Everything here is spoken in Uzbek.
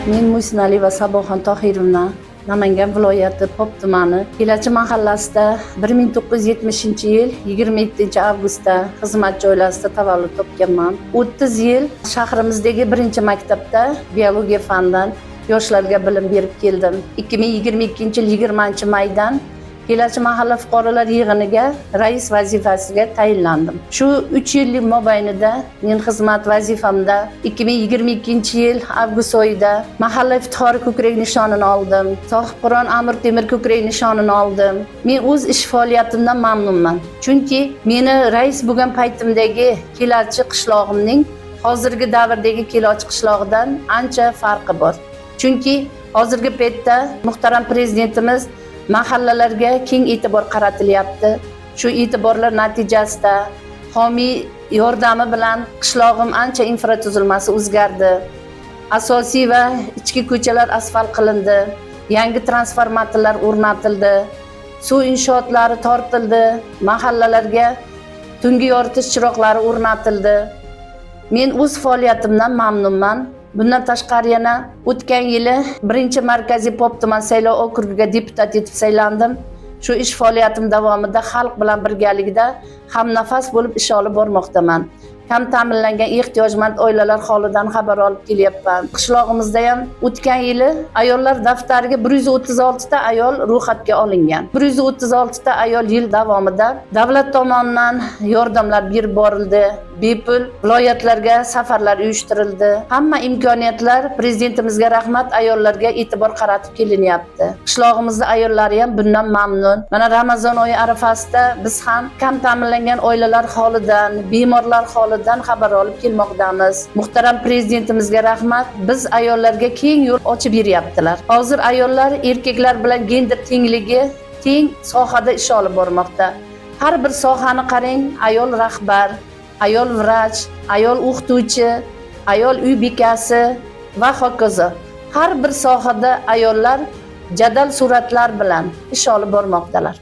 Men Musinaliyeva Saboxon Tohirovna, Namangan viloyati Pop tumani Kelachi mahallasida 1970-yil 27-avgustda xizmatchi oilasida tavallud topganman. 30 yil shahrimizdagi birinchi maktabda biologiya fanidan yoshlarga bilim berib keldim. 2022-yil 20-maydan Kelachi mahalla fuqarolar yig'iniga rais vazifasiga tayinlandim. Shu 3 yillik mobaynida men xizmat vazifamda 2022-yil avgust oyida mahalla iftixori ko'krak nishonini oldim. Sohibqiron Amir Temur ko'krak nishonini oldim. Men o'z ish faoliyatimdan mamnunman. Chunki meni rais bo'lgan paytimdagi Kelachi qishlog'imning hozirgi davrdagi Kelochi qishlog'idan ancha farqi bor. Chunki hozirgi paytda muhtaram prezidentimiz mahallalarga keng e'tibor qaratilyapti. Shu e'tiborlar natijasida, homiy yordami bilan qishlog'im ancha infratuzilmasi o'zgardi. Asosiy va ichki ko'chalar asfalt qilindi, yangi transformatorlar o'rnatildi, suv inshootlari tortildi, mahallalarga tungi yoritish chiroqlari o'rnatildi. Men o'z faoliyatimdan mamnunman. Bundan tashqari, yana o'tgan yili birinchi markaziy Pop tuman saylov okrugiga deputat etib saylandim. Shu ish faoliyatim davomida xalq bilan birgalikda hamnafas bo'lib ish olib bormoqdaman. Kam ta'minlangan, ehtiyojmand oilalar holidan xabar olib kelyapman. Qishlog'imizda ham o'tgan yili ayollar daftariga 136 ta ayol ro'yxatga olingan. 136 ta ayol yil davomida davlat tomonidan yordamlar berib borildi. Bepul viloyatlarga safarlar uyushtirildi. Hamma imkoniyatlar, prezidentimizga rahmat, ayollarga e'tibor qaratib kelinyapti. Qishlog'imizda ayollari ham bundan mamnun. Mana Ramazon oyi arafasida biz ham kam ta'minlangan oilalar holidan, bemorlar holidan xabar olib kelmoqdamiz. Muhtaram prezidentimizga rahmat, biz ayollarga keng yo'l ochib beryaptilar. Hozir ayollar erkaklar bilan gender tengligi, teng sohada ish olib bormoqda. Har bir sohani qarang, ayol rahbar, ayol vrach, ayol o'qituvchi, ayol uy bekasi va hokazo. Har bir sohada ayollar jadal sur'atlar bilan ish olib bormoqdalar.